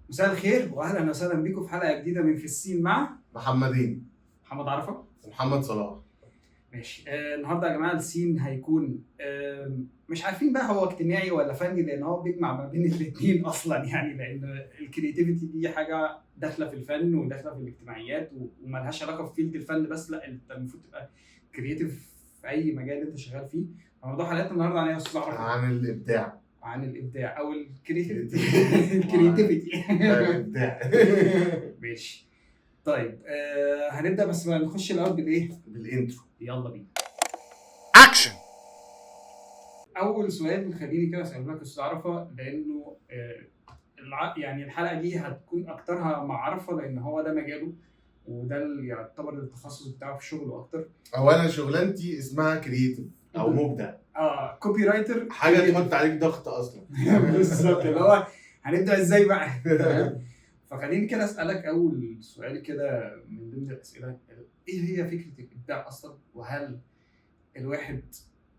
مساء الخير واهلا وسهلا بكم في حلقة جديدة من في السين مع محمدين، محمد عرفه. ومحمد صلاح. ماشي، النهارده يا جماعة ال scene هيكون مش عارفين بقى هو اجتماعي ولا فني، لان هو بيجمع ما بين الاثنين اصلا، يعني لان ال creativity دي حاجة داخله في الفن وداخله في الاجتماعيات وملهاش علاقة في field الفن بس، لا انت المفروض تبقى creative في اي مجال انت شغال فيه. فموضوع حلقتنا النهارده عن ايه يا استاذ عرفه؟ عن الابداع. عن الابداع او ال creativity. ال creativity. الابداع. ماشي، طيب هنبدا، بس بقى نخش الاول بالايه؟ بال intro. يلا بينا. اكشن. اول سؤال خليني كده اساله لك استاذ عرفه، لانه يعني الحلقة دي هتكون اكترها مع عرفه، لان هو ده مجاله وده اللي يعتبر التخصص بتاعه في شغله اكتر. هو انا شغلانتي اسمها creative او مبدع. اه، copywriter. حاجة تحط عليك ضغط اصلا. بالظبط، اللي هو هنبدا ازاي بقى؟ تمام؟ فخليني كده اسالك اول سؤال كده من ضمن الاسئله: ايه هي فكرة الابداع اصلا؟ وهل الواحد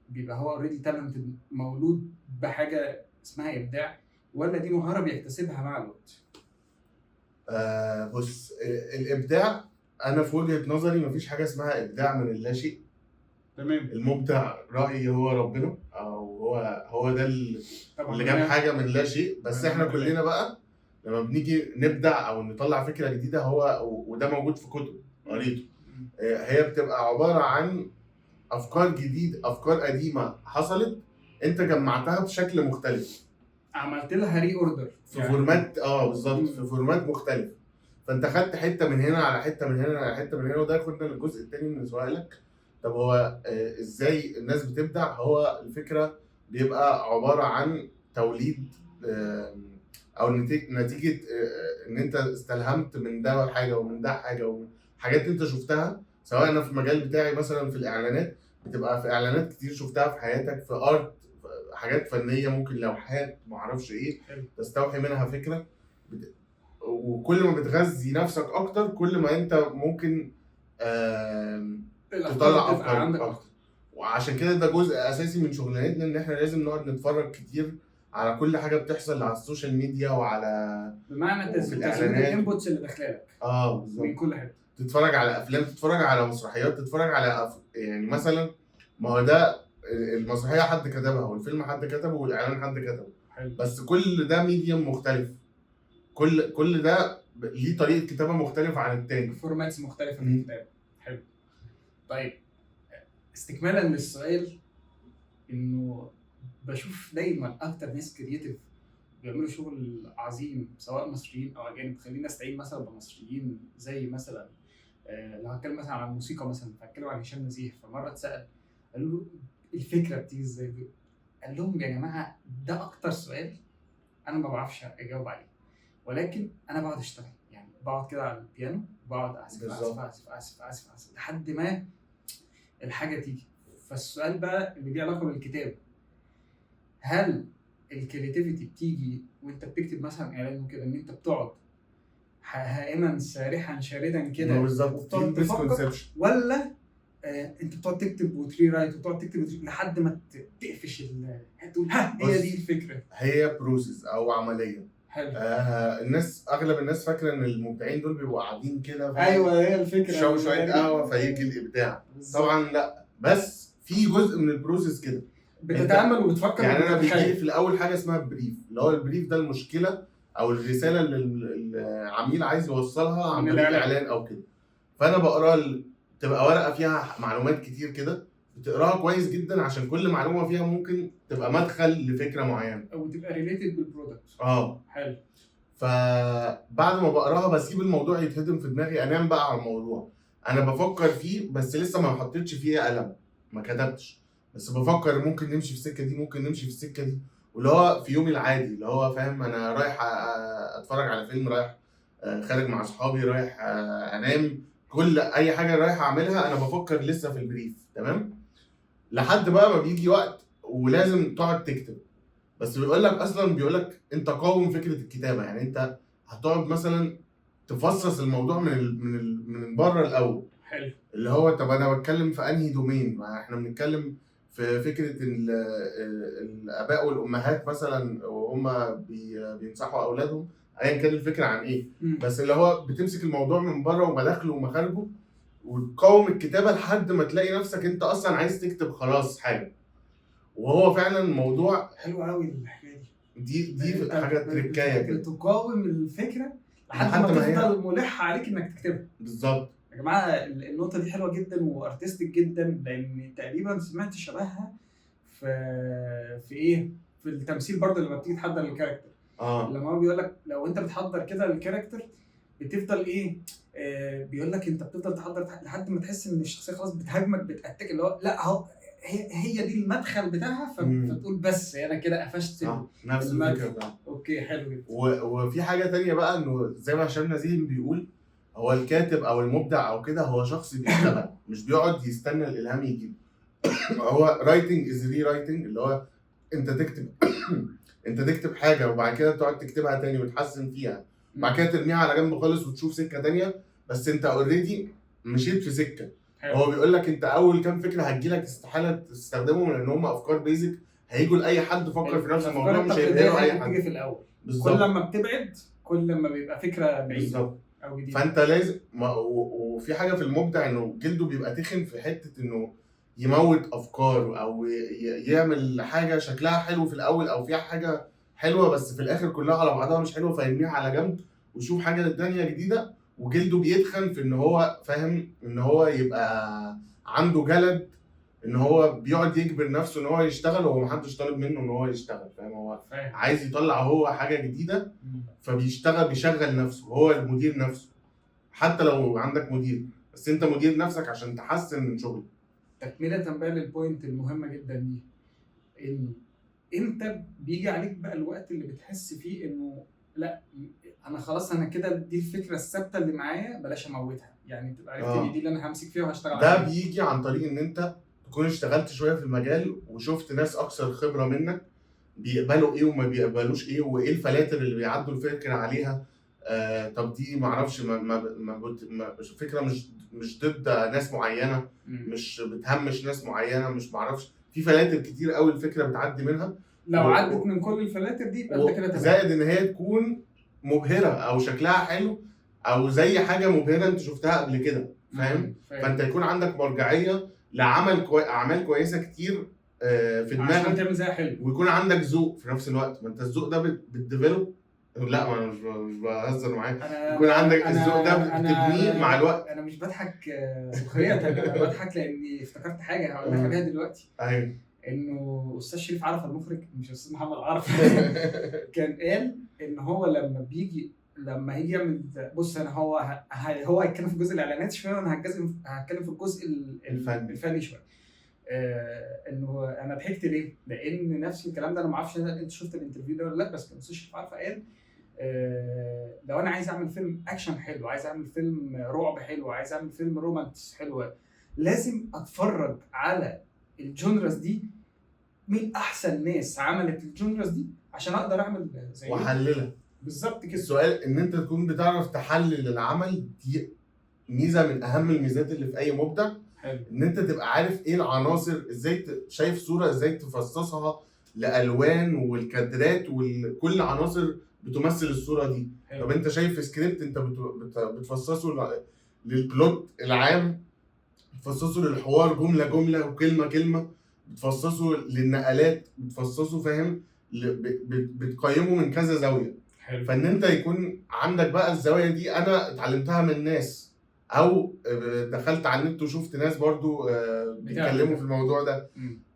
بيبقى هو already talented، مولود بحاجة اسمها ابداع، ولا دي مهارة بيكتسبها مع الوقت؟ بص، الابداع انا في وجهه نظري مفيش حاجة اسمها ابداع من اللاشيء. المبدع رايي هو ربنا، او هو هو ده اللي اللي جاب حاجة من لا شيء. بس احنا كلنا بقى لما بنيجي نبدع او نطلع فكرة جديده، هو وده موجود في كتب قريته، هي بتبقى عبارة عن افكار جديد، افكار قديمة حصلت انت جمعتها بشكل مختلف. عملت لها reorder. في format، بالظبط. في format مختلف، فانت خدت حتة من هنا على حتة من هنا على حتة من هنا. وده ياخدنا للجزء الثاني من سؤالك: طب هو ازاي الناس بتبدع؟ هو الفكرة بيبقى عبارة عن توليد او نتيجة ان انت استلهمت من ده حاجة ومن ده حاجة ومن حاجات انت شفتها، سواء انا في المجال بتاعي مثلا في الاعلانات، بتبقى في اعلانات كتير شفتها في حياتك، في art، حاجات فنيه، ممكن لوحات، ما اعرفش ايه، تستوحي منها فكره. وكل ما بتغذي نفسك اكتر كل ما انت ممكن الأفكار تطلع بتبقى افكار عندك اكتر. وعشان كده ده جزء اساسي من شغلانتنا، ان احنا لازم نقعد نتفرج كتير على كل حاجة بتحصل على ال social media وعلى بمعنى وفي تزويد الإعلانات. ال inputs اللي داخله لك بالظبط. من كل حته. تتفرج على افلام، تتفرج على مسرحيات، تتفرج على يعني مثلا ما هو ده المسرحية حد كتبها، والفيلم حد كتبه، والاعلان حد كتبه. بس كل ده medium مختلف، كل ده ليه طريقه كتابه مختلفة عن التاني. formats مختلفة في الكتابه. حلو، طيب استكمالا للسؤال، انه بشوف دايما اكتر ناس creative بيعملوا شغل عظيم سواء مصريين او اجانب، خلينا نستعين مثلا بمصريين، زي مثلا لو هتكلم مثلا عن الموسيقى مثلا فهتكلم عن هشام نزيه. فمره اتسال، قالوا له الفكرة بتيجي ازاي؟ قال لهم يا جماعة ده اكتر سؤال انا ما بعرفش اجاوب عليه، ولكن انا بقعد اشتغل، يعني بقعد كده على البيانو بقعد اعزف اعزف اعزف اعزف اعزف اعزف لحد ما الحاجة تيجي. فالسؤال بقى اللي ليه علاقة بالكتاب: هل ال creativity بتيجي وانت بتكتب مثلا اعلان وكده، ان انت بتقعد هائما سارحا شاردا كده وبتقعد تفكر، misconception. ولا انت بتقعد تكتب وت rewrite وتقعد تكتب لحد ما تقفش تقول ها هي بص. دي الفكره؟ هي process او عمليه. الناس، اغلب الناس فاكره ان المبدعين دول بيبقوا قاعدين كده، فاهم؟ ايوه، هي الفكره. يشربوا شوية قهوة فيجي الابداع. طبعا لا، بس في جزء من ال process كده. بتتامل وبتفكر يعني انا بيجي لي وبتتخيل. في الاول حاجة اسمها brief، اللي هو ال brief ده المشكلة او الرسالة اللي العميل عايز يوصلها عن من طريق الإعلان. الاعلان او كده. فانا بقرا تبقى ورقة فيها معلومات كتير كده، بتقراها كويس جدا عشان كل معلومة فيها ممكن تبقى مدخل لفكرة معينه. او تبقى related بال product. فبعد ما بقراها بسيب الموضوع يتهضم في دماغي، انام بقى على الموضوع، انا بفكر فيه بس لسه ما حطيتش فيه قلم، ما كتبتش، بس بفكر ممكن نمشي في السكة دي، ممكن نمشي في السكة دي. واللي هو في يومي العادي، اللي هو فاهم، انا رايح اتفرج على فيلم، رايح خارج مع اصحابي، رايح انام، كل اي حاجة رايح اعملها انا بفكر لسه في ال brief، تمام؟ لحد بقى ما بيجي وقت ولازم تقعد تكتب. بس بيقول لك اصلا، بيقول لك انت قاوم فكرة الكتابه، يعني انت هتقعد مثلا تفصص الموضوع من بره الاول. اللي هو طب انا بتكلم في انهي domain؟ ما احنا بنتكلم في فكرة الاباء والامهات مثلا وهم بينصحوا اولادهم. ايا كان الفكرة عن ايه، بس اللي هو بتمسك الموضوع من بره ومداخله ومخارجه وتقاوم الكتابة لحد ما تلاقي نفسك انت اصلا عايز تكتب خلاص حاجة. وهو فعلا الموضوع حلو قوي الحكاية دي. دي حاجة تركايه كده، بتقاوم الفكرة لحد ما تفضل ملحة عليك انك تكتبها. بالظبط يا جماعة، النقطة دي حلوة جدا و artistic جدا، لان تقريبا سمعت شبهها في ايه، في التمثيل برضه لما بتيجي تحضر ال character. لما هو بيقول لك لو انت بتحضر كده ال character بتفضل ايه، بيقول لك انت بتفضل تحضر لحد ما تحس ان الشخصية خلاص بتهاجمك، بت attack، اللي هو لا اهو هي دي المدخل بتاعها، فتقول بس انا كده قفشت نفس الفكرة. okay حلو جدا. وفي حاجة تانية بقى، انه زي ما هشام نزيه بيقول، هو الكاتب او المبدع او كده هو شخص بيشتغل، مش بيقعد يستنى الالهام يجيب. هو writing is rewriting، اللي هو انت تكتب انت تكتب حاجة وبعد كده تقعد تكتبها تاني وتحسن فيها، بعد كده ترميها على جنب خالص وتشوف سكة تانية، بس انت already مشيت في سكة. هو بيقول لك انت اول كام فكرة هتجيلك استحالة تستخدمهم لان هم افكار basic هيجوا لاي حد فكر في نفس الموضوع، مش هيبهروا اي حد. بتيجي في الاول بالظبط، كل لما بتبعد كل لما بيبقى فكرة بعيدة بالظبط او جديدة. فانت لازم وفي حاجة في المبدع انه جلده بيبقى تخن في حتة انه يموت افكاره او يعمل حاجة شكلها حلو في الاول او فيها حاجة حلوة بس في الاخر كلها على بعضها مش حلوة، فيرميها على جنب ويشوف حاجة تانية جديدة. وجلده بيتخن في ان هو فاهم ان هو يبقى عنده جلد، ان هو بيقعد يجبر نفسه ان هو يشتغل وهو محدش طالب منه ان هو يشتغل، فاهم؟ هو عايز يطلع هو حاجة جديدة فبيشتغل، بيشغل نفسه، هو المدير نفسه. حتى لو عندك مدير، بس انت مدير نفسك عشان تحسن من شغلك. تكمله بقى لل point المهمة جدا دي، انه امتى بيجي عليك بقى الوقت اللي بتحس فيه انه لا انا خلاص، انا كده دي الفكرة الثابتة اللي معايا، بلاش اموتها، يعني تبقى عرفت ان دي اللي انا همسك فيها وهشتغل عليها. ده بيجي عن طريق ان انت تكون اشتغلت شوية في المجال وشفت ناس اكثر خبره منك بيقبلوا ايه وما بيقبلوش ايه، وايه الفلاتر اللي بيعدوا الفكرة عليها. طب دي معرفش ما ما ما فكرة مش ضد ناس معينة، مش بتهمش ناس معينة، مش معرفش، في فلاتر كتير قوي الفكرة بتعدي منها. لو عدت من كل الفلاتر دي يبقى انت كده تمام. زائد ان هي تكون مبهرة او شكلها حلو او زي حاجة مبهرة انت شفتها قبل كده، فاهم؟ فانت يكون عندك مرجعية لعمل اعمال كويسة كتير في دماغك عشان تعمل زيها حلو، ويكون عندك ذوق في نفس الوقت. ما انت الذوق ده بت develop. لا ما انا مش بهزر معاك، يكون عندك الذوق ده بتبنيه مع الوقت. انا مش بضحك سخرية، انا بضحك لاني افتكرت حاجة هقول لك عليها دلوقتي. ايوه، انه استاذ شريف عرفه المخرج، مش استاذ محمد عرفه، كان قال ان هو لما هيجي يعمل، بص انا هو هيتكلم في جزء الاعلانات شوية، وانا هتكلم في الجزء الفني شوية. انه انا ضحكت ليه؟ لان نفس الكلام ده انا ما اعرفش انت شفت ال interview ده ولا لا، بس كان استاذ شريف عرفه قال لو انا عايز اعمل فيلم اكشن حلو، عايز اعمل فيلم رعب حلو، عايز اعمل فيلم romance حلو، لازم اتفرج على ال genres دي، مين احسن ناس عملت ال genres دي عشان اقدر اعمل زيهم واحللها. بالظبط كده. السؤال ان انت تكون بتعرف تحلل العمل، دي ميزة من اهم الميزات اللي في اي مبدع. حلو. ان انت تبقى عارف ايه العناصر، ازاي شايف صوره ازاي تفصصها لالوان والكادرات وكل عناصر بتمثل الصورة دي. حلو. طب انت شايف سكريبت انت بتفصصه لل plot العام، بتفصصه للحوار جملة جملة وكلمه كلمة، بتفصصه للنقلات، بتفصصه، فاهم؟ بتقيمه من كذا زاوية. حلو. فان انت يكون عندك بقى الزاوية دي، انا اتعلمتها من ناس او دخلت على النت وشفت ناس برضو بيتكلموا في الموضوع ده،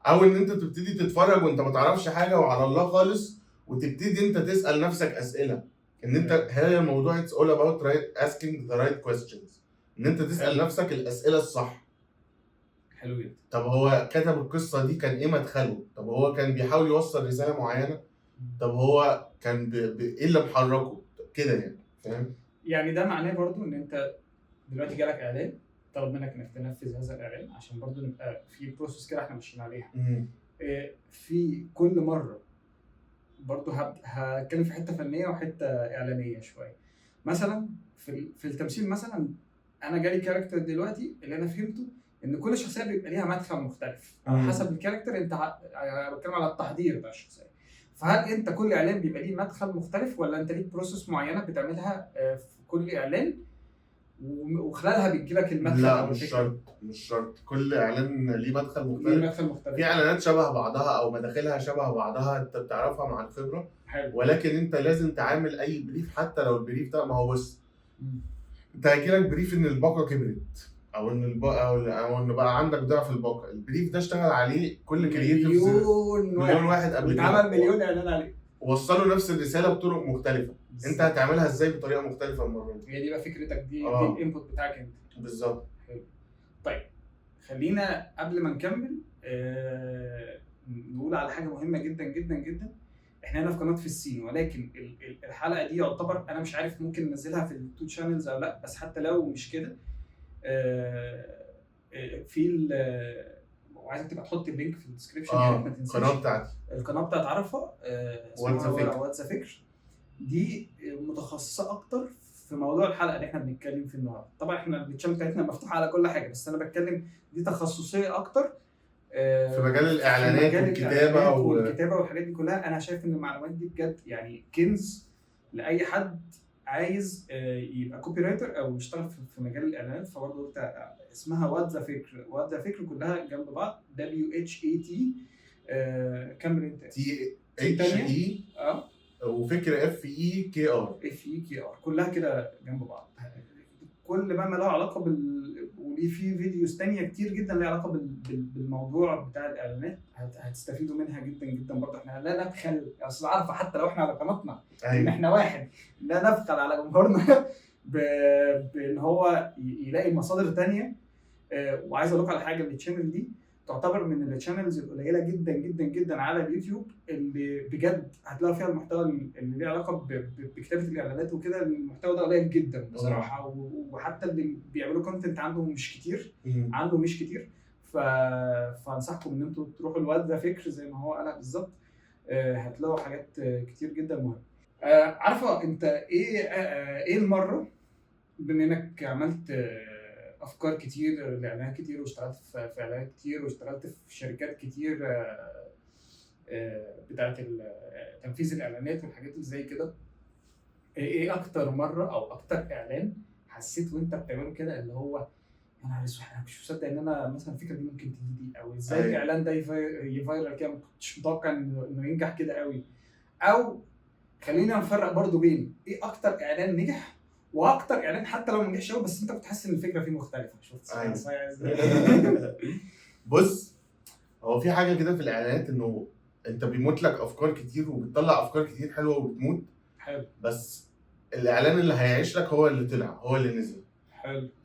او ان انت تبتدي تتفرج وانت ما تعرفش حاجة وعلى الله خالص، وتبتدي انت تسال نفسك اسئلة. ان انت هي الموضوع it's all about right asking the right questions، ان انت تسال نفسك الاسئلة الصح. حلو جدا. طب هو كتب القصة دي كان ايه مدخله؟ طب هو كان بيحاول يوصل رسالة معينة؟ طب هو كان ايه اللي محركة كده يعني، فاهم؟ يعني ده معناه برضو ان انت دلوقتي جالك اعلان طلب منك انك تنفذ هذا الاعلان، عشان برضو نبقى في process كده احنا ماشيين عليها. في كل مرة برضو هتكلم في حتة فنية وحتة اعلانية شوية. مثلا في التمثيل مثلا، انا جالي character دلوقتي اللي انا فهمته ان كل شخصية بيبقى ليها مدخل مختلف على حسب ال character. انت بتكلم على التحضير بتاع الشخصية، فهل انت كل اعلان بيبقى ليه مدخل مختلف، ولا انت ليك process معينة بتعملها في كل اعلان وخلالها بتجيلك المدخل؟ لا، او مش الفكرة؟ شرط، مش شرط كل اعلان ليه مدخل ليه مختلف. مدخل مختلف. في اعلانات شبه بعضها او مداخلها شبه بعضها، انت بتعرفها مع الخبره. حلو. ولكن انت لازم تعامل اي brief، حتى لو ال brief ده، ما هو بص، مم. انت هيجيلك brief ان الباقه كبرت او ان الباقه او ان بقى عندك ضعف الباقه. ال brief ده اشتغل عليه كل creatives مليون مليون واحد، واحد قبل كده. واتعمل مليون اعلان عليه. وصلوا نفس الرسالة بطرق مختلفه. انت هتعملها ازاي بطريقة مختلفة المرة دي؟ هي دي بقى فكرتك دي. دي ال input بتاعك انت. بالظبط. طيب، خلينا قبل ما نكمل نقول على حاجة مهمة جدا جدا جدا. احنا هنا في قناة في السين، ولكن الحلقة دي يعتبر، انا مش عارف ممكن ننزلها في ال two channels او لا، بس حتى لو مش كده في وعايزك تبقى تحط ال link في ال description يا ريت ما تنساش. القناة بتاعتي. القناة بتاعت عرفه اسمها What the فكر. What the فكر، دي متخصصة اكتر في موضوع الحلقة اللي احنا بنتكلم فيه النهارده. طبعا احنا ال channel بتاعتنا مفتوحة على كل حاجه، بس انا بتكلم دي تخصصية اكتر في مجال الاعلانات في مجال والكتابة الإعلانات والكتابة والحاجات دي كلها. انا شايف ان المعلومات دي بجد يعني كنز لاي حد عايز يبقى copywriter او يشتغل في مجال الاعلانات. فبرضه قلت اسمها What the فكر، What the فكر كلها جنب بعض، W H A T، كمل انت. T H تانية؟ E وفكر F E K R. F E K R، كلها كده جنب بعض. كل بقى ما له علاقة وليه في videos تانية كتير جدا ليها علاقة بالموضوع بتاع الاعلانات، هتستفيدوا منها جدا جدا. برضه احنا لا نبخل، اصل عارفه حتى لو احنا على قناتنا ان احنا واحد لا نبخل على جمهورنا بان هو يلاقي مصادر تانية. وعايز اقول لكم على حاجه، ال channel دي تعتبر من ال channels القليلة جدا جدا جدا على اليوتيوب اللي بجد هتلاقوا فيها المحتوى اللي ليه علاقة بكتابه الاعلانات وكده. المحتوى ده قليل جدا بصراحه، وحتى اللي بيعملوا content عندهم مش كتير. عنده مش كتير. فانصحكم ان انتوا تروحوا ل What the فكر زي ما هو قالها بالظبط، هتلاقوا حاجات كتير جدا مهمة. عارفه انت ايه ايه المره، بما انك عملت افكار كتير لاعلانات كتير، واشتغلت في اعلانات كتير، واشتغلت في شركات كتير بتاعه تنفيذ الاعلانات والحاجات اللي زي كده، ايه اكتر مرة او اكتر اعلان حسيت وانت بتعمله كده اللي هو يا نهار اسود، انا مش مصدق ان انا مثلا الفكرة دي ممكن تيجي لي، او ازاي الاعلان ده ي viral كده، ما كنتش متوقع انه ينجح كده قوي؟ او خلينا نفرق برضو بين ايه اكتر اعلان نجح واكتر اعلان حتى لو ما نجحش قوي بس انت كنت حاسس ان الفكرة فيه مختلفه. شفت صايع ازاي؟ بص، هو في حاجة كده في الاعلانات انه انت بيموت لك افكار كتير وبتطلع افكار كتير حلوة وبتموت. بس الاعلان اللي هيعيش لك هو اللي طلع، هو اللي نزل.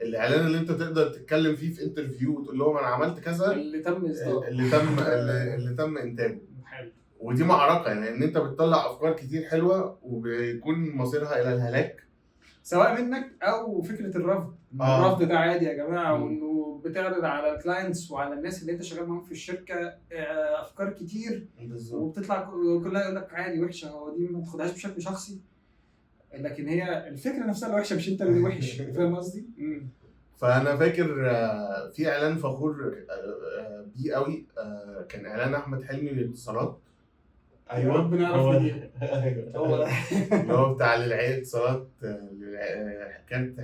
الاعلان اللي انت تقدر تتكلم فيه في interview وتقول لهم انا عملت كذا. اللي تم اصداره. اللي تم انتاجه. ودي معركه، يعني ان انت بتطلع افكار كتير حلوة وبيكون مصيرها الى الهلاك. سواء منك او فكرة الرفض. الرفض ده عادي يا جماعه، وانه بتعرض على ال clients وعلى الناس اللي انت شغال معاهم في الشركة افكار كتير وبتطلع كلها يقول لك عادي وحشه. هو دي ما تاخدهاش بشكل شخصي، لكن هي الفكرة نفسها اللي وحشه، مش انت اللي وحش. فاهم قصدي؟ فانا فاكر في اعلان فخور بيه قوي، كان اعلان احمد حلمي للاتصالات. يا رب نعرف هو نجيبه. ايوه. هو ده. اللي هو بتاع للعيلة اتصالات، كانت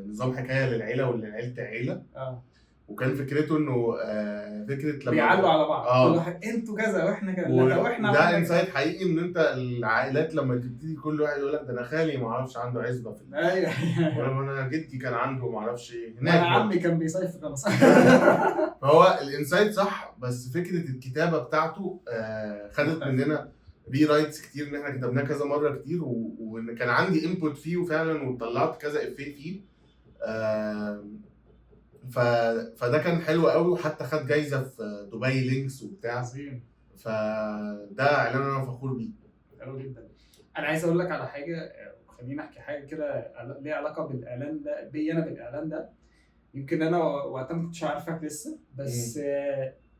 نظام حكاية للعيلة وللعيله عيله. وكان فكرته انه فكرة لما بيعلوا على بعض. كل واحد انتوا كذا واحنا كذا، لا ده واحنا ده عملنا كذا. insight حقيقي، ان انت العائلات لما تبتدي كل واحد يقول لك ده انا خالي ما اعرفش عنده عزبه في ولا انا جدي كان عنده ما اعرفش ايه هناك انا برضه. عمي كان بيصيف في جمصة. فهو ال insight صح، بس فكرة الكتابة بتاعته خدت مننا rewrites كتير، ان احنا كتبناه كذا مرة كتير وان كان عندي input فيه وفعلا وطلعت كذا افيه فيه. فده كان حلو قوي، وحتى خد جايزة في دبي لينكس وبتاع. فده اعلان انا فخور بيه. حلو جدا. انا عايز اقول لك على حاجه، خليني احكي حاجة كده ليها علاقة بالاعلان ده، بي انا بالاعلان ده. يمكن انا وقتها ما كنتش عارفك لسه، بس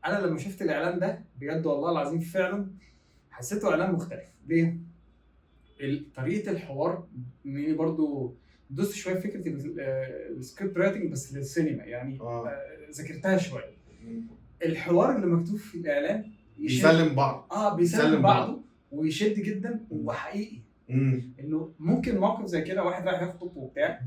انا لما شفت الاعلان ده بجد والله العظيم فعلا حسيته اعلان مختلف. ليه؟ طريقه الحوار، اني برضو دوست شوية في فكرة ال script writing بس للسينما يعني. ذاكرتها شويه. الحوار اللي مكتوب في الاعلان بيسلم بعض. اه، بيسلم بيسلم بعضه. ويشد جدا وحقيقي. انه ممكن موقف زي كده، واحد رايح يخطب وبتاع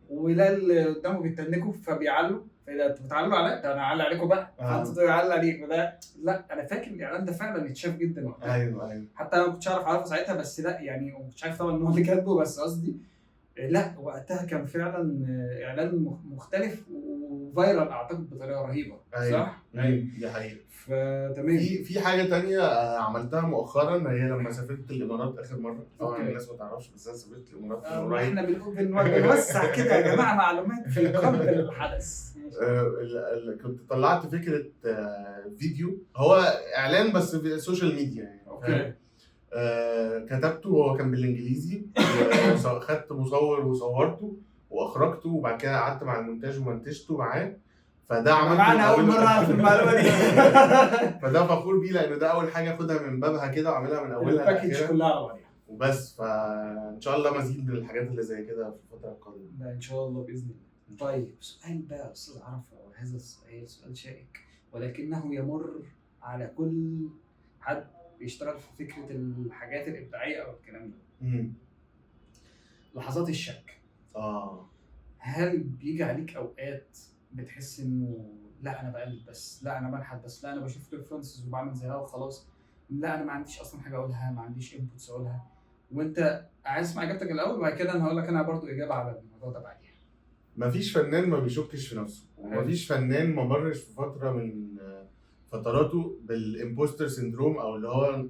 ويلاقي اللي قدامه بيتنكوا فبيعلوا، فاذا انتوا بتعلوا عليا، طب انا هعلي عليكم بقى، فانتوا يعلي عليك. فده لا، انا فاكر الاعلان ده فعلا اتشاف جدا وقتها. ايوه حتى انا ما كنتش اعرفه ساعتها، بس لا يعني ما كنتش عارف طبعا ان هو اللي كاتبه، بس قصدي لا وقتها كان فعلا اعلان مختلف و viral اعتقد بطريقة رهيبة. أيوة. صح؟ ايوه دي حقيقة. فتمام. في حاجة تانية عملتها مؤخرا، هي لما سافرت الامارات اخر مرة. طبعا الناس ما تعرفش، بس انا سافرت الامارات من قريب. احنا بنوسع كده يا جماعة معلومات في قلب الحدث. كنت طلعت فكرة فيديو، هو اعلان بس في ال social media يعني. okay. كتبته، وهو كان بالانجليزي، خدت مصور وصورته واخرجته، وبعد كده قعدت مع المونتاج ومنتجته معاه. فده عملته انا اول مرة اعرف المعلومة دي. فده فخور بيه، لانه ده اول حاجة اخدها من بابها كده واعملها من اولها ال package كلها على بعضها وبس. فان شاء الله مزيد من الحاجات اللي زي كده في الفترة القادمة ده ان شاء الله باذن الله. طيب سؤال بقى يا استاذ عرفه، وهذا السؤال سؤال شائك ولكنه يمر على كل حد بيشتغل في فكرة الحاجات الابداعية او الكلام ده. لحظات الشك. هل بيجي عليك اوقات بتحس انه لا انا بقلب بس، لا انا بنحت بس، لا انا بشوف references وبعمل زيها وخلاص، لا انا ما عنديش اصلا حاجة اقولها، ما عنديش inputs اقولها؟ وانت عايز اسمع اجابتك الاول وبعد كده انا هقول لك انا برضو اجابه على الموضوع ده بعديها. مفيش فنان ما بيشكش في نفسه، ومفيش فنان ما مرش في فترة من فتراته بال imposter syndrome، او اللي هو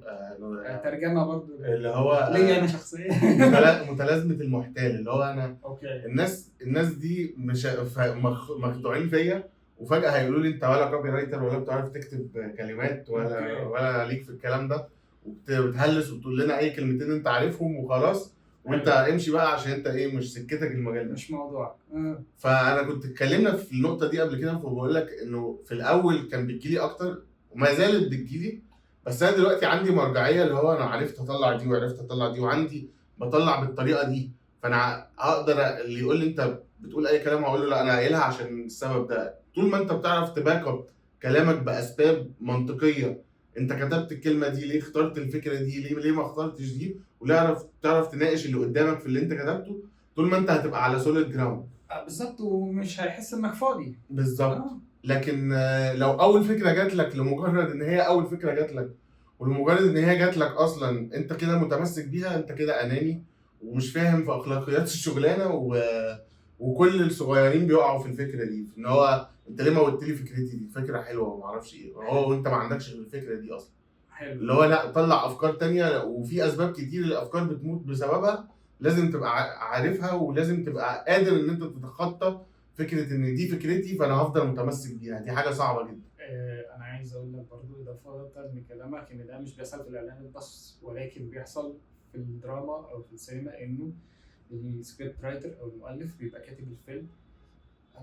ترجمه برضو اللي هو ليا انا شخصيا متلازمة المحتال، اللي هو انا okay. الناس دي مش مخدوعين فيا، وفجاة هيقولوا لي انت ولا copywriter ولا بتعرف تكتب كلمات ولا okay. ولا ليك في الكلام ده، وبتهلس وبتقول لنا اي كلمتين انت عارفهم وخلاص، وانت امشي بقى عشان انت ايه مش سكتك المجال ده، مش موضوعك. فانا كنت اتكلمنا في النقطة دي قبل كده، فبقول لك انه في الاول كان بتجيلي اكتر وما زالت بتجيلي، بس انا دلوقتي عندي مرجعية، اللي هو انا عرفت اطلع دي وعرفت اطلع دي، وعندي بطلع بالطريقة دي، فانا اقدر اللي يقول لي انت بتقول اي كلام هقول له لا انا قايلها عشان السبب ده. طول ما انت بتعرف ت back up كلامك باسباب منطقية، انت كتبت الكلمة دي ليه، اخترت الفكرة دي ليه، ليه ما اخترتش دي، وليه، تعرف تناقش اللي قدامك في اللي انت كتبته، طول ما انت هتبقى على solid ground. بالظبط، ومش هيحس انك فاضي. بالظبط. لكن لو اول فكرة جات لك لمجرد ان هي اول فكرة جات لك، ولمجرد ان هي جات لك اصلا انت كده متمسك بيها، انت كده اناني ومش فاهم في اخلاقيات الشغلانة، وكل الصغيرين بيقعوا في الفكرة دي، في ان هو انت ليه ما قلت لي فكرتي دي فكرة حلوة وما اعرفش ايه، هو وانت ما عندكش غير الفكرة دي اصلا. حلو. اللي هو لا، طلع افكار تانية، وفي اسباب كتير الافكار بتموت بسببها، لازم تبقى عارفها، ولازم تبقى قادر ان انت تتخطى فكرة ان دي فكرتي فانا هفضل متمسك بيها، دي حاجة صعبة جدا. انا عايز اقول لك برضو اضافه لكلامك، ان ده مش بيحصل في الاعلانات بس، ولكن بيحصل في الدراما او في السينما، انه ال script writer او المؤلف بيبقى كاتب الفيلم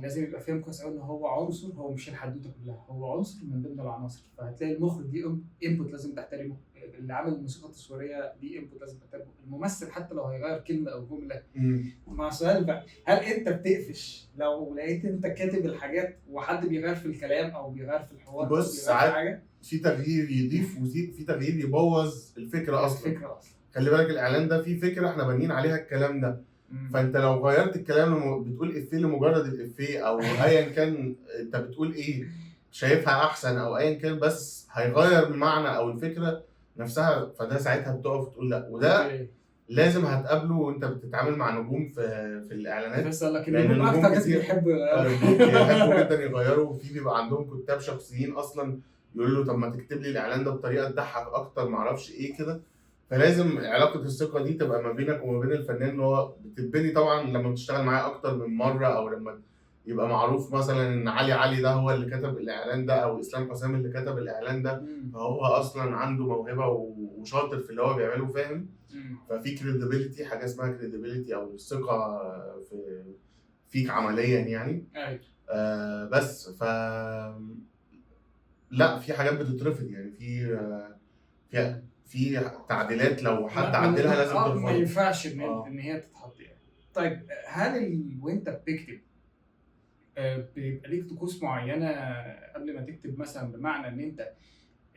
لازم يبقى فاهم كويس قوي ان هو عنصر، هو مش الحدوتة كلها، هو عنصر من ضمن العناصر. فهتلاقي المخرج ليه input لازم تحترمه، اللي عامل الموسيقى التصويرية ليه input لازم تحترمه، الممثل حتى لو هيغير كلمة او جملة. مع سؤال بقى، هل انت بتقفش لو لقيت انت كاتب الحاجات وحد بيغير في الكلام او بيغير في الحوار؟ بص، ساعات في تغيير يضيف وفي تغيير يبوظ الفكرة اصلا. خلي بالك الاعلان ده فيه فكرة احنا بانيين عليها الكلام ده، فانت لو غيرت الكلام بتقول افيه لمجرد الافيه او ايا كان انت بتقول ايه شايفها احسن او ايا كان، بس هيغير المعنى او الفكرة نفسها، فده ساعتها بتقف تقول لا. وده لازم هتقابله وانت بتتعامل مع نجوم في الاعلانات. بس لكن النجوم اكتر ناس بيحبوا جدا يغيروا، وفي بيبقى عندهم كتاب شخصيين اصلا يقول له طب ما تكتب لي الاعلان ده بطريقة تضحك اكتر، ما اعرفش ايه كده. فلازم علاقة الثقة دي تبقى ما بينك وما بين الفنان، اللي هو بتتبني طبعا لما بتشتغل معاه اكتر من مرة، او لما يبقى معروف مثلا ان علي ده هو اللي كتب الاعلان ده، او اسلام حسام اللي كتب الاعلان ده، فهو اصلا عنده موهبة وشاطر في اللي هو بيعمله فاهم. ففي credibility، حاجة اسمها credibility او الثقة في فيك عمليا يعني. بس ف لا، في حاجات بتترفض يعني، في في تعديلات لو حد عدلها لازم ترفضها، ما ينفعش ان هي تتحط يعني. طيب هل وانت بتكتب بيبقى ليك طقوس معينة قبل ما تكتب مثلا، بمعنى ان انت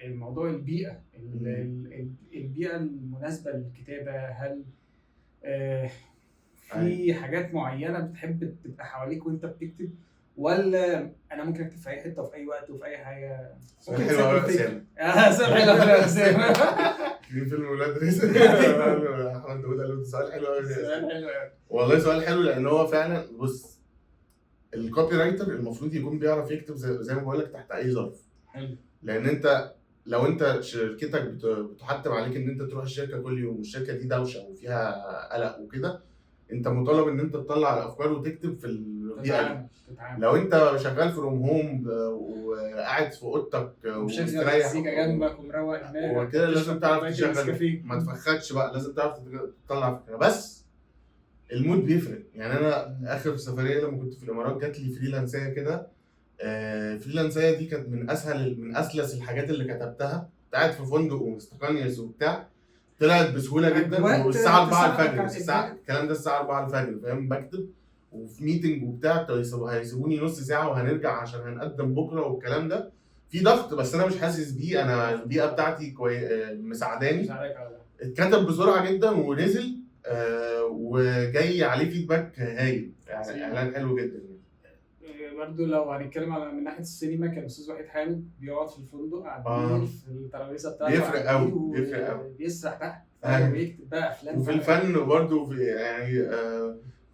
الموضوع البيئة، البيئة المناسبة للكتابه. هل في حاجات معينة بتحب تبقى حواليك وانت بتكتب، ولا انا ممكن اكتب في اي حتة وفي اي وقت وفي اي حاجة؟ سؤال حلو قوي يا اسامه. سؤال حلو قوي يا اسامه. في فيلم ولاد رزق احمد داوود قال له سؤال حلو قوي. سؤال حلو قوي والله، سؤال حلو، لان هو فعلا بص، ال copywriter المفروض يكون بيعرف يكتب زي ما بقول لك تحت اي ظرف. حلو. لان انت لو انت شركتك بتحتم عليك ان انت تروح الشركة كل يوم، والشركة دي دوشه وفيها قلق وكده، انت مطالب ان انت تطلع الافكار وتكتب في البيئة دي. لو انت شغال from home وقاعد في اوضتك ومستريح جنبك ومروق دماغك وكده، لازم تعرف تشغل، ما تفخدش بقى، لازم تعرف تطلع فكره. بس ال mood بيفرق. يعني انا اخر سفرية لما كنت في الامارات جات لي freelance ايه كده، freelance ايه دي كانت من اسهل من اسلس الحاجات اللي كتبتها. كنت قاعد في فندق ومستقنيس وبتاع، طلعت بسهولة جدا، والساعة 4 الفجر، الساعة الكلام ده الساعة 4 الفجر، فاهم، بكتب وفي meeting وبتاع، هيسيبوني نص ساعة وهنرجع عشان هنقدم بكره والكلام ده. في ضغط بس انا مش حاسس بيه، انا البيئة بتاعتي مساعداني. اتكتب بسرعة جدا ونزل، وجاي عليه feedback هايل، يعني اعلان حلو جدا. يعني برضه لو هنتكلم على من ناحية السينما، كان الاستاذ وحيد حامد بيقعد في الفندق على النيل في الترابيزة بتاعته، بيفرق قوي، بيفرق قوي، بيسرح تحت ويكتب بقى افلام. وفي الفن برضه في يعني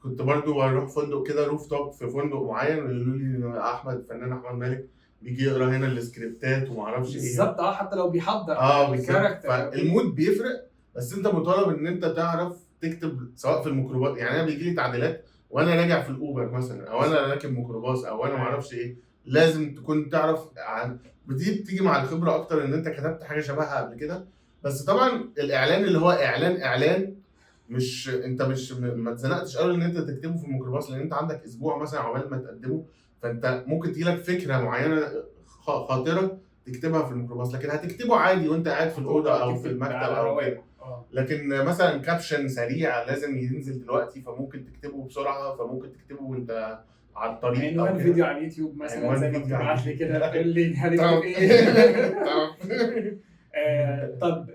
كنت برضه بروح فندق كده rooftop في فندق معين، ويقولوا لي احمد الفنان احمد مالك بيجي يقرا هنا السكريبتات وما اعرفش ايه بالظبط. حتى لو بيحضر ال character، فال mood بيفرق. بس انت مطالب ان انت تعرف تكتب سواء في الميكروباص. يعني انا بيجي لي تعديلات وانا راجع في الاوبر مثلا، او انا راكب ميكروباص، او انا ما اعرفش ايه، لازم تكون تعرف عن دي. بتيجي مع الخبرة اكتر ان انت كتبت حاجة شبهها قبل كده. بس طبعا الاعلان اللي هو اعلان مش انت مش ما اتزنقتش قوي ان انت تكتبه في الميكروباص، لان انت عندك اسبوع مثلا عقبال ما تقدمه، فانت ممكن تجيلك فكرة معينة خاطره تكتبها في الميكروباص، لكن هتكتبه عادي وانت قاعد في الاوضة او في المكتب او كده. لكن مثلا caption سريع لازم ينزل دلوقتي، فممكن تكتبه بسرعة، فممكن تكتبه وانت على الطريق. عنوان فيديو على اليوتيوب مثلا زي ما بتبعت لي كده تقول لي هنكتب ايه. طب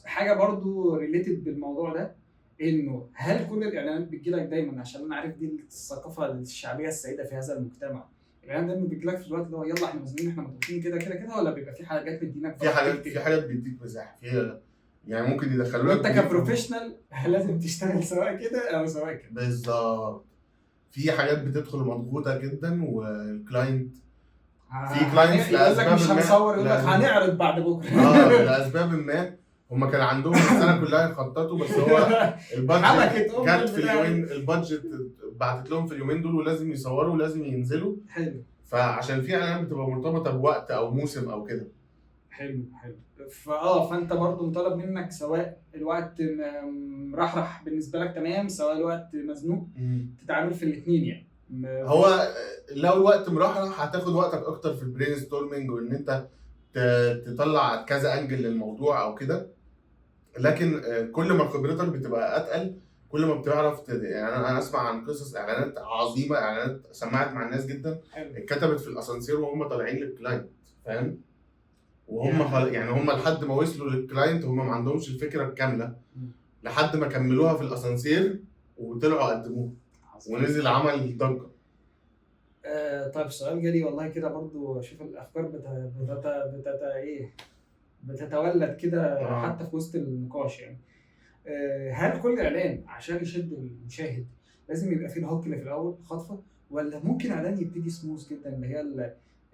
حاجة برضو related بالموضوع ده، انه هل كل الاعلانات بتجيلك دايما، عشان انا عارف دي الثقافة الشعبية السائدة في هذا المجتمع، الاعلان دايما بيجيلك في الوقت اللي هو يلا احنا مزنوقين احنا مضغوطين كده كده كده، ولا بيبقى في حاجات بتدينك؟ في حاجات بتديك مساحة فيها، يعني ممكن يدخلوا لك انت ك professional لازم تشتغل سواء كده او سواء كده. بالظبط. في حاجات بتدخل مضغوطه جدا، وال client في clients لاسباب مش هنصور، يقول لك هنعرض بعد بكره. لاسباب ما هم كان عندهم السنة كلها يخططوا، بس هو ال budget جت في اليومين، ال budget بعتت لهم في اليومين دول، ولازم يصوروا ولازم ينزلوا. حلو. فعشان في اعلانات بتبقى مرتبطة بوقت او موسم او كده. حلو حلو. فانت برضو مطالب منك سواء الوقت مرحرح بالنسبة لك تمام، سواء الوقت مزنوق، تتعامل في الاثنين. يعني هو لو الوقت مرحرح هتاخد وقتك اكتر في ال brainstorming، وان انت تطلع كذا angle للموضوع او كده. لكن كل ما خبرتك بتبقى اتقل، كل ما بتعرف يعني انا اسمع عن قصص اعلانات عظيمة، اعلانات سمعت مع الناس جدا، اتكتبت في الاسانسير وهم طالعين لل client، فاهم؟ وهم يعني هم لحد ما وصلوا لل client هم ما عندهمش الفكرة الكاملة، لحد ما كملوها في الاسانسير وطلعوا قدموها ونزل عمل ضجه. طيب سؤال جالي والله كده برضو، شوف الافكار بتتولد كده حتى في وسط النقاش. يعني هل كل اعلان عشان يشد المشاهد لازم يبقى فيه ال hook اللي في الاول خطفه، ولا ممكن اعلان يبتدي سموث جدا، اللي هي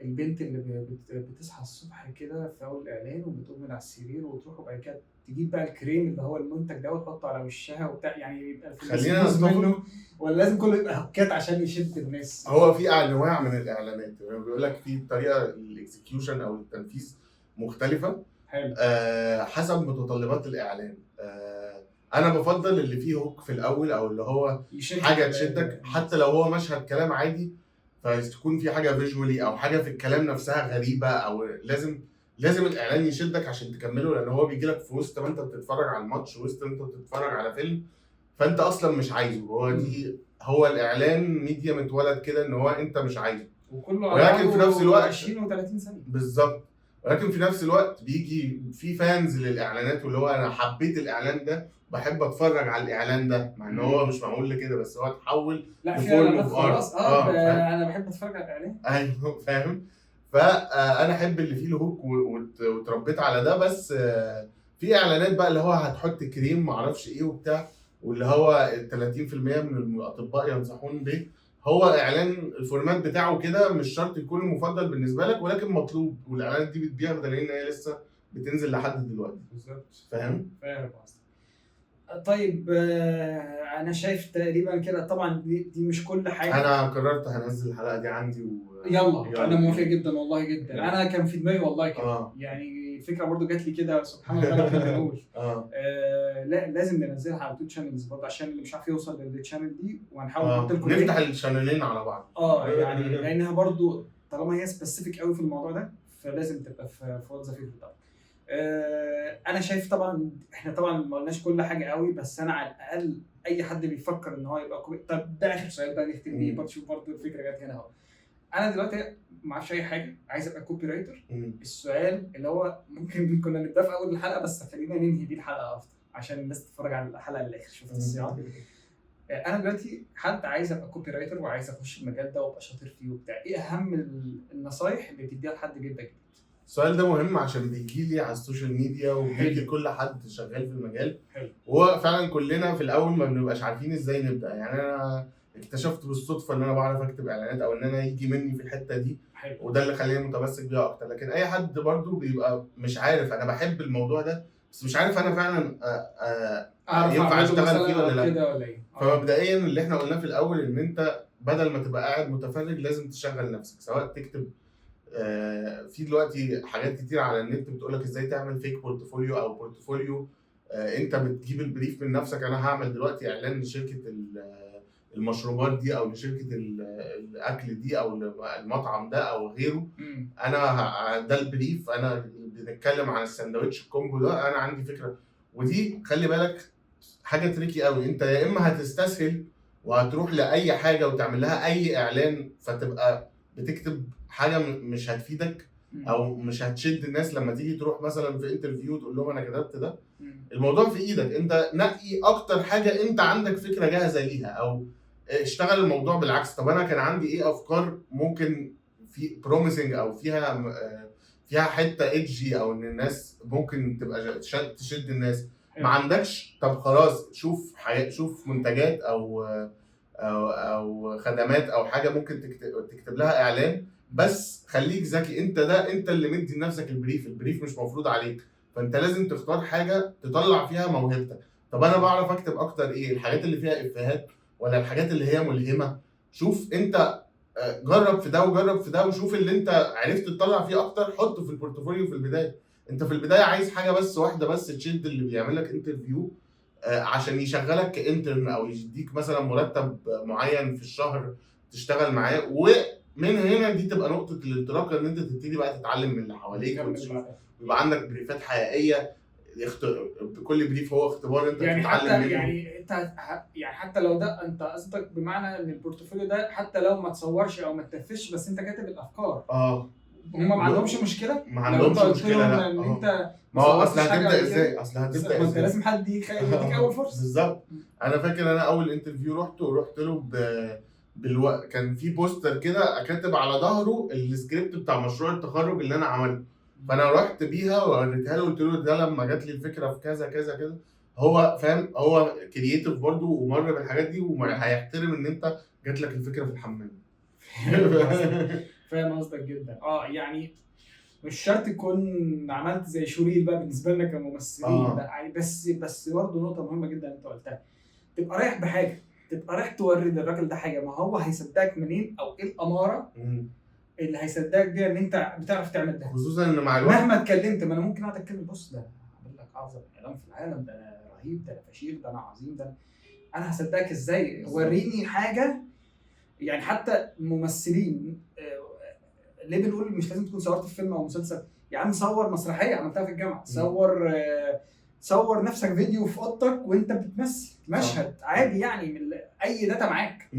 البنت اللي بتصحى الصبح كده في اول اعلان وبتقوم من على السرير وتروح وبعد كده تجيب بقى الكريم اللي هو المنتج ده وتحطه على وشها وبتاع، يعني يبقى خلينا منه، ولا لازم كله يبقى hook ات عشان يشد الناس؟ هو في انواع من الاعلانات، يعني بيقول لك في طريقه ال execution او التنفيذ مختلفة. حلو. حسب متطلبات الاعلان. انا بفضل اللي فيه hook في الاول، او اللي هو حاجة تشدك، حتى لو هو مشهد كلام عادي، فتكون في حاجة visually او حاجة في الكلام نفسها غريبة، او لازم الاعلان يشدك عشان تكمله، لان هو بيجي لك في وسط ما انت بتتفرج على الماتش، وسط ما انت بتتفرج على فيلم، فانت اصلا مش عايزه. هو دي هو الاعلان ميديا متولد كده ان هو انت مش عايزه، وكله ولكن في نفس الوقت 20 و30 ثانية بالظبط. ولكن في نفس الوقت بيجي في fans للاعلانات، واللي هو انا حبيت الاعلان ده، بحب اتفرج على الاعلان ده، مع ان هو مش معمول لكده، بس هو اتحول لا في ل form اعلانات of art. خلاص. فاهم. انا بحب اتفرج على الاعلان. ايوه فاهم. فانا احب اللي فيه ال hook واتربيت على ده. بس في اعلانات بقى اللي هو هتحط كريم معرفش ايه وبتاع، واللي هو 30% من الاطباء ينصحون به، هو اعلان ال format بتاعه كده مش شرط يكون المفضل بالنسبة لك، ولكن مطلوب، والاعلانات دي بتبيع بدليل ان هي لسه بتنزل لحد دلوقتي. بالظبط. فاهم؟ فاهم قصدك. طيب، انا شايف تقريبا كده. طبعا دي مش كل حاجة. انا قررت هنزل الحلقة دي عندي يلا، انا موافق جدا والله جدا. يلا. انا كان في دماغي والله كده. يعني الفكرة برضو جات لي كده سبحان الله واحنا بنقول. لا لازم ننزلها على two channels برضه عشان اللي مش عارف يوصل لل channel دي، وهنحاول نحط لكم نفتح link. ال channel ين على بعض. يعني لانها برضو طالما هي specific قوي في الموضوع ده فلازم تبقى في وات ذا فكرة طبعا. انا شايف طبعا احنا طبعا ما قلناش كل حاجة قوي، بس انا على الاقل اي حد بيفكر ان هو يبقى copy. طب ده اخر سؤال بقى نختم بيه. برضه شوف برضه الفكرة جت هنا اهو. انا دلوقتي ما اعرفش اي حاجة، عايز ابقى copywriter. السؤال اللي هو ممكن كنا نبدا في اول الحلقة، بس خلينا ننهي بيه الحلقة افضل عشان الناس تتفرج على الحلقة للاخر. شفت الصياعه؟ انا دلوقتي حد عايز ابقى copywriter وعايز اخش المجال ده وابقى شاطر فيه وبتاع، ايه اهم النصايح اللي تديها لحد بيبدا جديد؟ السؤال ده مهم عشان بيجي لي على ال social media وبيجي حلو. لكل حد شغال في المجال. حلو. وهو فعلا كلنا في الاول ما بنبقاش عارفين ازاي نبدا. يعني انا اكتشفت بالصدفة ان انا بعرف اكتب اعلانات، او ان انا يجي مني في الحتة دي، وده اللي خلاني متمسك بيها اكتر. لكن اي حد برضو بيبقى مش عارف، انا بحب الموضوع ده بس مش عارف انا فعلا اعرف ينفع أعمله أشتغل مثلاً فيه ولا أو لأ؟ كده ولا ايه؟ فمبدئيا اللي احنا قلناه في الاول، ان انت بدل ما تبقى قاعد متفرج لازم تشغل نفسك، سواء تكتب في دلوقتي حاجات كتير على النت بتقولك ازاي تعمل fake portfolio او portfolio. انت بتجيب ال brief من نفسك، انا هعمل دلوقتي اعلان لشركة المشروبات دي، او لشركة الاكل دي، او المطعم ده او غيره. انا ده ال brief، انا بنتكلم عن الساندوتش ال combo ده، انا عندي فكرة. ودي خلي بالك حاجة tricky قوي، انت يا اما هتستسهل وهتروح لاي حاجة وتعمل لها اي اعلان، فتبقى بتكتب حاجة مش هتفيدك او مش هتشد الناس لما تيجي تروح مثلا في interview تقول لهم انا كتبت ده. الموضوع في ايدك انت، نقي اكتر حاجة انت عندك فكرة جاهزة ليها، او اشتغل الموضوع بالعكس. طب انا كان عندي ايه افكار ممكن في promising او فيها حتة edgy، او ان الناس ممكن تبقى تشد الناس. ما عندكش، طب خلاص شوف شوف منتجات او خدمات او حاجة ممكن تكتب لها اعلان، بس خليك ذكي. انت ده انت اللي مدي لنفسك ال brief، ال brief مش مفروض عليك، فانت لازم تختار حاجة تطلع فيها موهبتك. طب انا بعرف اكتب اكتر ايه؟ الحاجات اللي فيها افيهات ولا الحاجات اللي هي ملهمة؟ شوف انت، جرب في ده وجرب في ده، وشوف اللي انت عرفت تطلع فيه اكتر حطه في ال portfolio في البداية. انت في البداية عايز حاجة بس واحدة بس تشد اللي بيعمل لك interview، عشان يشغلك ك intern او يديك مثلا مرتب معين في الشهر تشتغل معاه، ومن هنا دي تبقى نقطة الانطلاق ان انت تبتدي بقى تتعلم من اللي حواليك كمل وتشوف، بعدها. ويبقى عندك brief ات حقيقية. بكل brief هو اختبار انت يعني بتتعلم حتى منه. يعني انت يعني حتى لو ده انت قصدك بمعنى ان ال portfolio ده حتى لو ما تصورش او ما تنفذش، بس انت كاتب الافكار. هم ما عندهمش مشكلة؟ ما لو عندهمش انت قلت مشكلة، لهم لا. ان انت ما هو ما اصل صورتش حاجة هتبدا قبل كده. ازاي؟ اصل هتبدا ما انت ازاي؟ لازم حد يديك اول فرصة. بالظبط. انا فاكر انا اول interview رحت له كان في poster كده كاتب على ظهره السكريبت بتاع مشروع التخرج اللي انا عملته، فانا رحت بيها ووريتها له، قلت له ده لما جات لي الفكرة في كذا كذا كذا. هو فاهم، هو creative برضه ومر بالحاجات دي، وهيحترم ان انت جات لك الفكرة في الحمام. فاهم قصدك جدا. يعني مش شرط تكون عملت زي showreel بقى بالنسبة لنا كممثلين. لا، يعني بس برضه نقطة مهمة جدا انت قلتها، تبقى رايح بحاجة، تبقى رايح توري للراجل ده حاجة، ما هو هيصدقك منين؟ او ايه الامارة اللي هيصدقك بيها ان انت بتعرف تعمل ده؟ خصوصا ان مع الوقت مهما اتكلمت، ما انا ممكن اقعد اتكلم، بص ده انا عامل لك اعظم اعلان في العالم، ده انا رهيب، ده انا فشيخ، ده انا عظيم، ده انا هصدقك ازاي؟ وريني حاجة. يعني حتى ممثلين، ليه بنقول مش لازم تكون صورت في فيلم او مسلسل؟ يا عم صور مسرحية عملتها في الجامعة، صور نفسك فيديو في اوضتك وانت بتمثل مشهد عادي، يعني من اي data معاك.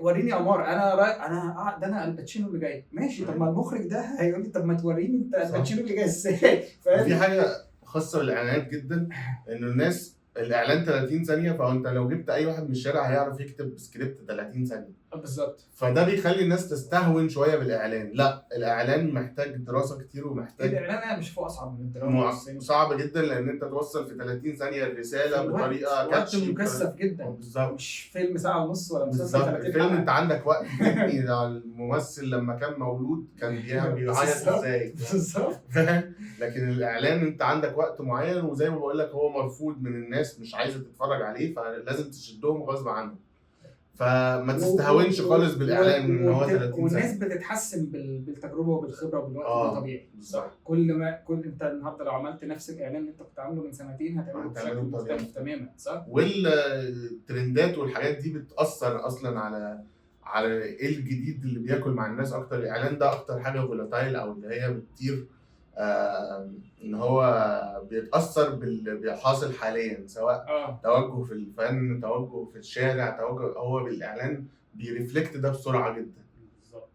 وريني امار، انا انا ده انا الباتشينو اللي جاي، ماشي. طب ما المخرج ده هيقول لي طب ما توريني انت الباتشينو اللي جاي ازاي، فاهم؟ في حاجة خاصة بالاعلانات جدا، انه الناس الاعلان 30 ثانية، فانت لو جبت اي واحد من الشارع هيعرف يكتب سكريبت 30 ثانية بالظبط. فده بيخلي الناس تستهون شوية بالاعلان. لا، الاعلان محتاج دراسة كتير، ومحتاج الاعلان انا بشوفه اصعب من الدراما، صعب جدا، لان انت توصل في 30 ثانية الرسالة بطريقة catchy، مكثف جدا. بالظبط، مش فيلم ساعة ونص ولا مسلسل 30 حلقة. الفيلم انت عندك وقت تبني الممثل لما كان مولود كان بيعيط ازاي بالظبط. لكن الاعلان انت عندك وقت معين، وزي ما بقول لك هو مرفوض من الناس، مش عايزه تتفرج عليه، فلازم تشدهم غصب عنهم. فما تستهونش خالص بالاعلان ان هو 30 ثانية. والناس بتتحسن بالتجربة وبالخبره وبالوقت، ده طبيعي. بالظبط. كل انت النهارده لو عملت نفس الاعلان اللي انت كنت عامله من سنتين هتعمله بشكل مختلف تماما، صح؟ والترندات والحاجات دي بتاثر اصلا على ايه الجديد اللي بياكل مع الناس اكتر. الاعلان ده اكتر حاجة volatile، او اللي هي بتطير، ان هو بيتاثر باللي حاصل حاليا، سواء توجه في الفن، توجه في الشارع، توجه هو بالاعلان بي reflect ده بسرعة جدا. بالظبط.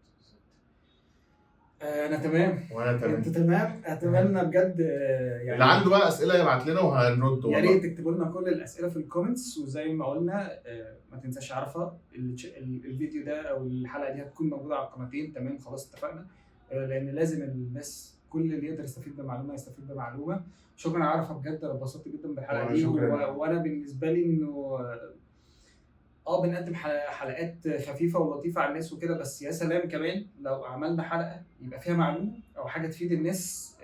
انا تمام. وانا تمام. انت تمام. اتمنى بجد يعني اللي عنده بقى اسئلة يبعت لنا وهنرد. يا ريت تكتبوا لنا كل الاسئلة في ال comments، وزي ما قلنا ما تنساش عارفه الفيديو ده او الحلقة دي هتكون موجودة على القناتين. تمام، خلاص اتفقنا، لان لازم الناس كل اللي يقدر يستفيد بمعلومة يستفيد بمعلومة. شكرا عارفه بجد، انا اتبسطت جدا بالحلقة دي. وانا بالنسبة لي انه بنقدم حلقات خفيفة ولطيفة على الناس وكده، بس يا سلام كمان لو عملنا حلقة يبقى فيها معلومة او حاجة تفيد الناس،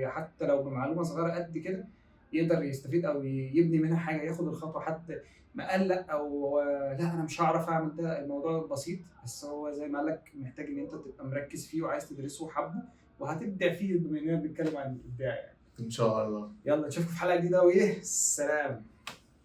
حتى لو بمعلومة صغيرة قد كده يقدر يستفيد او يبني منها حاجة، ياخد الخطوة. حتى ما قلق او لا انا مش هعرف اعمل ده، الموضوع بسيط، بس هو زي ما قالك محتاج ان انت تبقى مركز فيه وعايز تدرسه وحبه وهتبدع فيه، بما اننا بنتكلم عن الابداع يعني. ان شاء الله. يلا نشوفكم في حلقة جديدة، وايه، سلام.